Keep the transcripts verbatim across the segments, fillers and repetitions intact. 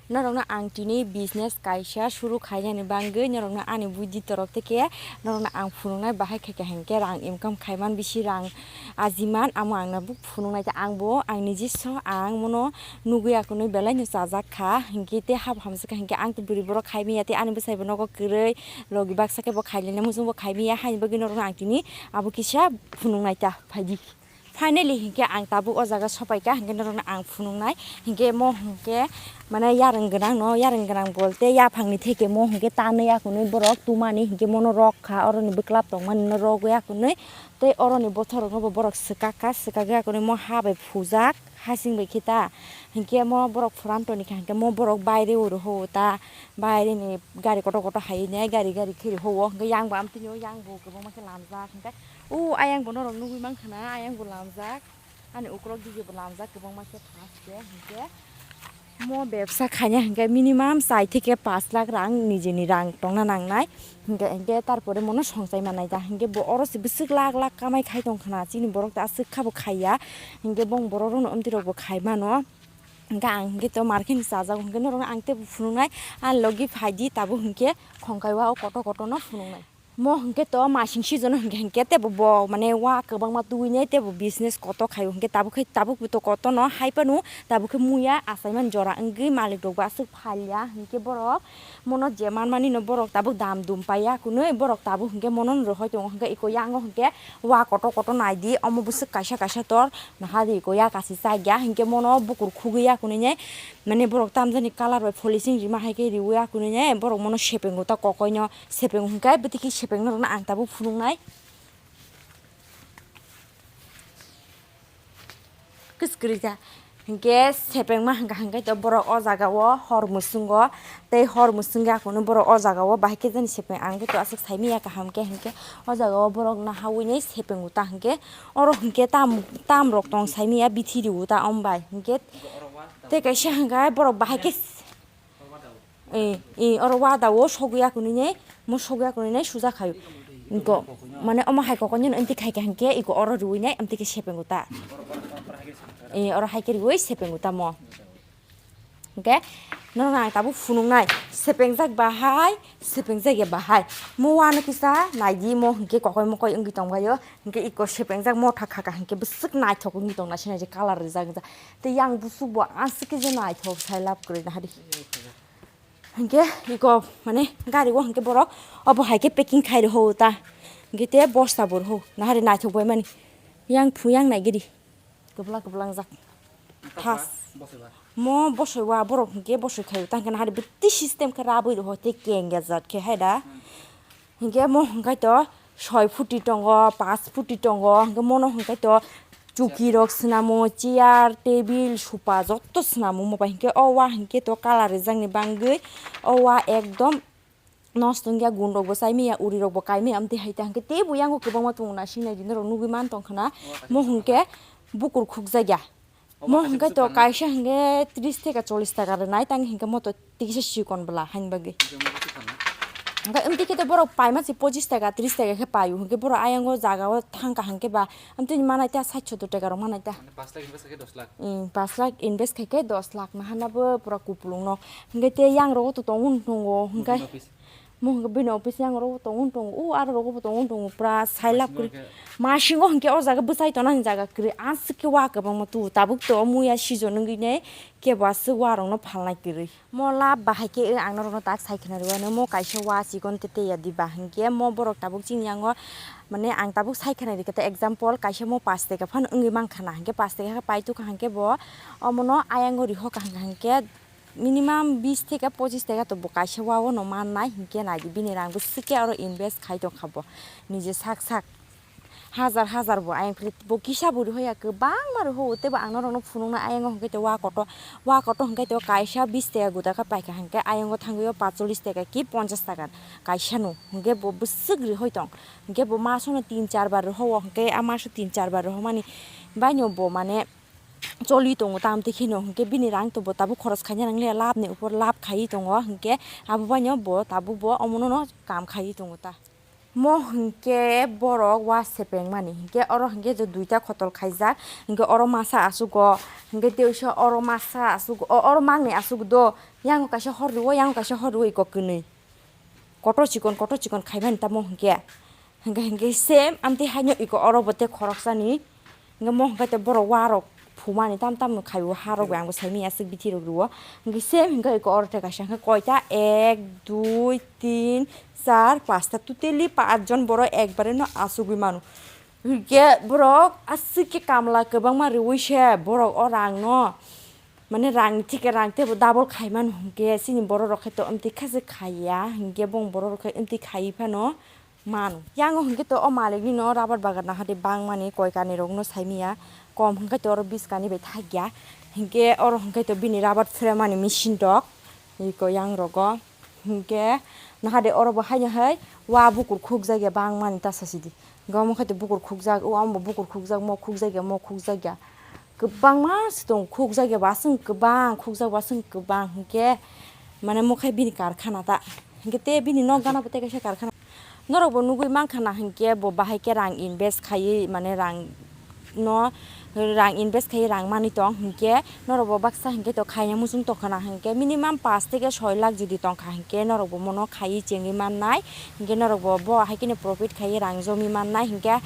Norokno ang tini business kaisa suru khainani bangwi norokno ani buidi torok theke norokno ang phunuknai, bahai khaikha hinkhe rang income khaiman bisi rang ajiman, amo ang nabo phunuknai. Tei ang bo ang nijiso ang mono nugwi akunwi belai no chajak kha, hinkhe tei hap hamjakha hinkhe ang tei bwrwi borok khaimaya tei ani bwsai bo nogo kwrwi logi baksa khe bo khailina muchung bo khaimaya, haini bagwi norokno ang tini abo kisa phunuknai ta phaidi. Finally hinkhe ang tabuk o jaga sopaikha, hinkhe norokno ang phunuknai. Hinkhe mo hinkhe mane yarwng gwnangno, yarwng gwnang bolte yaphangni theke mo hinkhe tanwi akunwi borok tumani hinkhe mono rok kha, oroni bwklap tongmani no rogwi akunwi tei oroni botharokno bo borok swkak kha, swkagwi akunwi mo ha bai phujak, hasing bai khe ta. Hinkhe mo borok phuran toni kha, hinkhe mo borok baire uro ho ta, baireni gari kotor kotor hai nai gari gari kheri ho, hinkhe yang bo amtwino yang bo kwbangma khe lamjak hinkhe. O ayang bo norok nugwi mankha na, ayang bo lamjak, ani ukulok dige bo lamjak kwbangma khe phaske hinkhe. Mo bebsa khaina hinkhe minimum chai theke pash lakh rang nijeni rang tongna nangnai, hinkhe, hinkhe tarpore mono songchai manai da, hinkhe bo oro se bwswk lakh lakh kamai khai tongkha na, chini borok ta aswk kha bo khaiya, hinkhe bong borok rokno amtwi rok bo khai mano. Hinkhe ang hinkhe to market ni chajago hinkhe norokno ang teibo phunuknai, ani logi phaidi tabuk hinkhe khongkai wa o kotor kotor no phunuknai. Mo hinkhe to masing season o hinkhe, hinkhe teibo bo mane wa kwbangma tuinai teibo business kotor khaio, hinkhe tabuk khe tabuk to kotor no hai phano tabuk khe muya achaimani jora wngwi malik rok bo aswk phalya, hinkhe borok mono je manmani no borok tabuk dam dum paiya kunui, borok tabuk hinkhe mono no rohoi tongo, hinkhe iko yango hinkhe wa kotor kotor naidi, omo bwswk kaisa kaisa tor nahadi iko ya kasi chakya, hinkhe mono bukur khugwi ya kunui nai. Mane borok tamjani colour bai polishing rima hai khe riwi akunui ne borok mono sepeng o ta kokoi no sepeng hwnkhe bwtwi khe sepeng norokno ang tabuk phunuknai. Kwskwrwi ta hinkhe sepeng ma hwnkha hinkhe to borok o jaga o hor mwswngo tei hor mwswngwi akunui borok o jaga o bahai khe jani sepeng ang khe to aswk saimanya kaham khe hinkhe o jaga o borok nahawi nai sepeng o ta hinkhe oro hinkhe tam tam rok tong saimanya bithi riwi ta om bai hinkhe. Tei kaisa hwnkha borok bahai khe, eh, eh, oro wada o sogwi akunui nai, mo sogwi akunui nai suja khaio. Iko, mane omo hai kokon jeno amtwi khai kha hwnkhe iko oro riwi nai amtwi khe sepeng uta. Eh, oro hai khe riwi sepeng uta mo. Hwnkhe norokno ang tabuk phunuknai, sepengjak bahai, sepengjak ya bahai. Mo uanw kisa naidi mo hwnkhe kokoi mokoi wngwi tongbaio. Hwnkhe iko sepengjak motha khaka hwnkhe bwswk naithok wngwi tong naising naising colour rijak rijak. Tei yang bwswk bo aswk khe je naithok sai lab kwrwi nahadi. Hwnkhe iko mane gari o hwnkhe borok obo hai khe packing khai rw ho ta. Hwnkhe te bosta bo rw ho nahadi naithok bai mani. Yang phu yang naigidi kwbla kwbla wngjak. Thas. Mo bosoi wa borok hwnkhe bosoi khai ta hwnkhe nahadi bwtwi system khe rabwi rw ho tei keng ya jat khe hai da. Hinkhe mo hwnkhe to soi phuti tongo, pash phuti tongo, hinkhe mono hwnkhe to chuki rok swnamo, chair, table, sofa joto swnamo mo bai. Hinkhe o wa hinkhe to colour rijak ni bangwi o wa ekdom nosto wngya, gun rok bo chai manya, uri rok bo kai manya, amtwi hai ta hinkhe teibo yango kwbangma tongo naising naidi norok nugwi man tongkha na. Mo hwnkhe bukur khukjak ya. Mo hwnkhe to kaisa hwnkhe tris theka chollis taka rwnai, tang hwnkhe mo to tikisa chikon bwla haini bagwi. Hwnkhe amtwi khe to borok paima se pochis taka tris taka khe paio, hwnkhe borok ayang o jaga o thangkha hwnkhe ba amtwini manai ta sait sottor taka rok manai ta. Mane pash lakh invest khe dos lakh. Hmm, pash lakh invest khe khe dos lakh nahana bo pura kupulung no. Hwnkhe tei yang rogo to tongo tongo hwnkhe. Mo hwnkhe bini office yang oro tongo tongo, o aro rogo bo tongo tongo, pura sai lab kwrwi. Masingo hwnkhe o jaga bwchai tonani jaga kwrwi, aswk khe wa kwbangma tubu tabuk to muya season wngwi nai kebo aswk wa rokno phalnai kwrwi. Mo lab bahai khe ang norokno tak sai khna rwano, mo kaisa wa chikon tete ya diba hwnkhe mo borok tabuk chini yango mane ang tabuk sai khna rikhe ta example kaisa mo pash taka phano wngwi mankha na hwnkhe pash taka khe pai tukha hwnkhe bo omono ayang o riho kaham kaham khe. Minimum bis theke pochis taka to bo kaisa wa o no mannai, hinkhe naidi bini rang bwswk khe oro invest khai tongkha bo, nije sak sak hajar hajar bo ayang phili bo kisa bo rihoya kwbangma riho, teibo ang norokno phunuknai ayang o hinkhe to wa kotor, wa kotor hinkhe to kaisa bis taka guda khe paikha hinkhe ayang o thangwi o pacholis taka ki ponchas taka kaisa no hinkhe bo bwswk rihoi tong, hinkhe bo masono tin char bar riho o hinkhe a maso tin char bar riho mani baino bo mane. Choli tongo tamtwi kheno, hinkhe bini rang to bo tabuk khoros khaina nangliya, labni upor lab khaiwi tongo, hinkhe abo baino bo tabuk bo omono no kam khaiwi tongo ta. Mo hinkhe borok wa sepengmani, hinkhe oro hinkhe je duita khotol khaijak, hinkhe oro masa asugo, hinkhe teisa oro masa asugo, o-, oro mangni asugo do, yango kaisa hor rwo, yango kaisa hor rwo iko kwnwi. Kotor chikon, kotor chikon khaimani tamo hinkhe. Hinkhe, hinkhe same amtwi haino iko oro bo tei khoroksani. Hinkhe mo hinkhe tei borok warok phumani tam tam khai o harok bai ang bo saimanya aswk bithi rok rwo. Hinkhe same hinkhe iko oro tei kaisa hinkhe koita ek, dui, tin, char, pasta, totally paanch jon borok ekbare no achugwi mano. Hinkhe borok aswk khe kamla kwbangma rwui se borok o rang no, mane rang ni theke rang tebo double khai mano hinkhe chini borok rok khe to amtwi kha se khaiya hinkhe bong borok rok khe amtwi khaiwi phano mano. Yango hinkhe to o malik ni no rubber bagan nahadi bangmani koi kanwi rok no saimanya kom hinkhe to oro biskani bai thakya hinkhe oro hinkhe to bini rubber frame mani machine rok iko yang rogo hinkhe nahadi oro bo haino hai wa bukur khukjakya bangmani ta sasidi. Hinkhe omo khe to bukur khukjak, o omo bo bukur khukjak, mo khukjakya, mo khukjakya. Kwbangma se tongo, khukjakya bo aswk kwbang, khukjak bo aswk kwbang, hinkhe mane mo khe bini karkhana ta. Hinkhe tei bini nok gana bo tei kaisa karkhana. Norok bo nugwi mankha na hinkhe bo bahai khe rang invest khaiwi, mane rang no rang invest khaiwi rang manwi tong hinkhe norok bo baksa hinkhe to khaina muchung tongkha na hinkhe minimum paanch theke soi lakh jodi tongkha hinkhe norok bo mono khaiwi chengwi mannai. Hinkhe norok bo, bo hai kheno profit khaiwi rang jomwi mannai. Hinkhe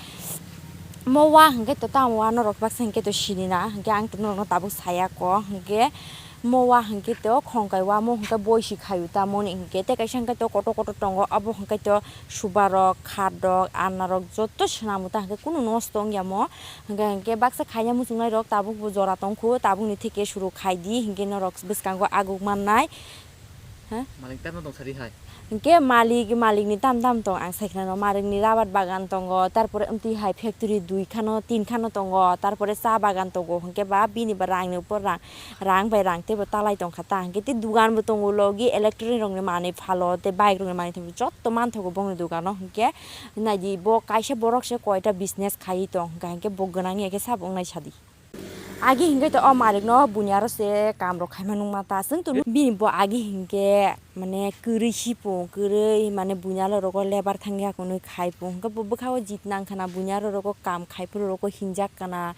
mo wa hinkhe to tamo wa norok baksa hinkhe to sini na, hinkhe ang to norokno tabuk saya kho. Hinkhe mo wa hinkhe to khongkai wa mo hinkhe boisi khaio tamoni hinkhe tei kaisa hinkhe to kotor kotor tongo, abo hinkhe to subarok, khatrok, anarok joto swnamo ta hinkhe kunu nosto wngya mo. Hinkhe, hinkhe baksa khaina muchungnairok tabuk bo jora tongkhu, tabukni theke suru khaidi hinkhe norok bwskango aguk mannai. Ha? Malik tamo tong sadi hai. Hinkhe malik, malikni tam tam tong ang sai khna no, malikni rabar bagan tongo, tarpore amtwi hai factory dui khano, tin khano tongo, tarpore cha bagan tongo, hinkhe ba bini ba rangni upor rang, rang bai rang teibo talai tongkha ta, hinkhe tei dugan bo tongo, logi electronic rokni manwi phalo, tei bike rokni manwi thangwi jotto manthogo bongni dugano, hinkhe naidi bo kaisa borok se koita business khaiwi tong, hinkhe bo gwnang ya khe sabo wngnai sadi. Agi hinkhe to o malikno buini aro se kamrok khaima nukma ta chwng tongno. Bini bo agi hinkhe mane kwrwi sipung, kwrwi mane buini aro rogo lebar thangya hwnwi khai pung. Hinkhe bo bwkhao jit nang khana, buini aro rogo kam khai phuru rogo hinjak kana,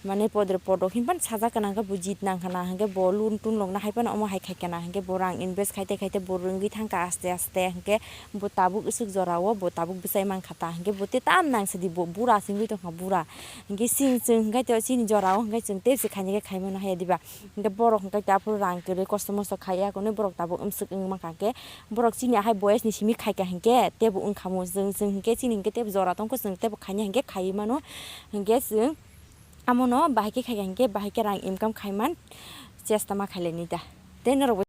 mane podre podok hinphano sajak kana, hinkhe bo jit nang khana, hinkhe bo lun tun lokna hai phano omo hai khai kana, hinkhe bo rang invest khaite khaite bo rwngwi thangkha aste aste, hinkhe bo tabuk swk jorao bo tabuk bwchai mankha ta, hinkhe bo tei tam nang sidi bo bura se wngwi tongkha bura. Hinkhe chini chwng hinkhe to chini jorao hinkhe chwng tei se khaina khe khai mano haya diba? Hinkhe borok hinkhe to aphuru rang kwrwi kosto mosto khaiya hwnwi borok tabuk amswk wng mankha hinkhe borok chini ahai boyes ni simi khaikha hinkhe teibo wngkha mo chwng chwng hinkhe chini hinkhe teibo jora tongkho chwng teibo khaina hinkhe khaiwi mano hinkhe chwng amono bahai khe khaikha hinkhe bahai khe rang income khaiman chesta ma khailainai da tei norok bo